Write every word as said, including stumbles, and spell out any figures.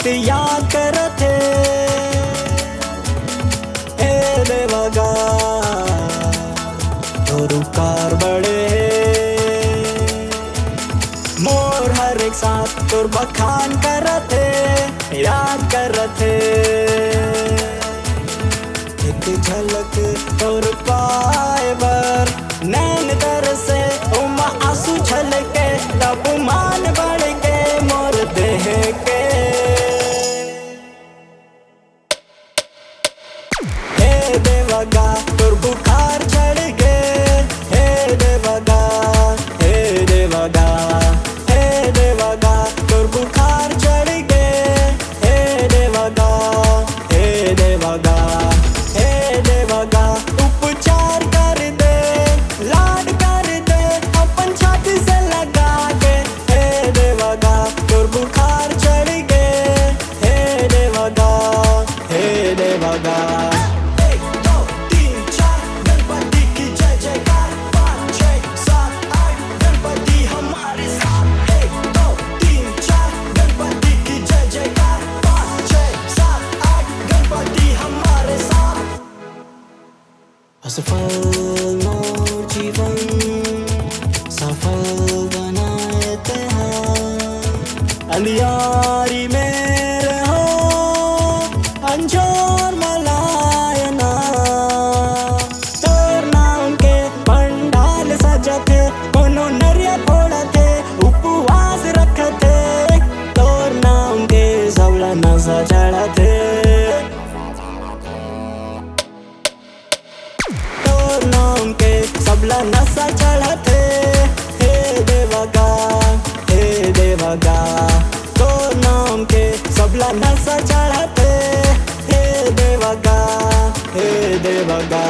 याद करत हे, हे देवा गा, तोर उपकार बड़े हे। मोर हर एक सांस तोर बखान करत हे, याद करत हे। एक झलक तोर पाए बर नैन तरसे, ओमा आंसू छलके, तब मान बढ़ के मोर देह के। हे देवा गा, तोर बुखार चढ़ गे। हे देवा गा, हे देवा गा, हे देवा गा, तोर बुखार चढ़ गे। हे देवा गा, हे देवा गा, हे देवा गा, उपचार कर दे, लाड कर दे, अपन छाती से लगा के। हे देवा गा, तोर बुखार चढ़ गे। हे देवा गा, हे देवा गा। एक, दो, तीन, चार, गणपति की जय जयकार। पाँच, छः, सात, आठ, गणपति हमारे साथ। एक, दो, तीन, चार, गणपति की जय जयकार। पाँच, छः, सात, आठ, गणपति हमारे साथ। असफल मोर जीवन, सफल बनाए तेहा। अंधियारी में रहो, अंजोर मलायना। तोर नाम के पंडाल सजथे, कोनो नरिया फोड़थे, उपवास रखथे। तोर नाम के सबला नशा चढ़थे। तोर नाम के सबला नशा चढ़थे। हे देवा गा, हे देवा गा, तोर नाम के सबला नशा चढ़थे। हे देवा गा, हे देवा गा।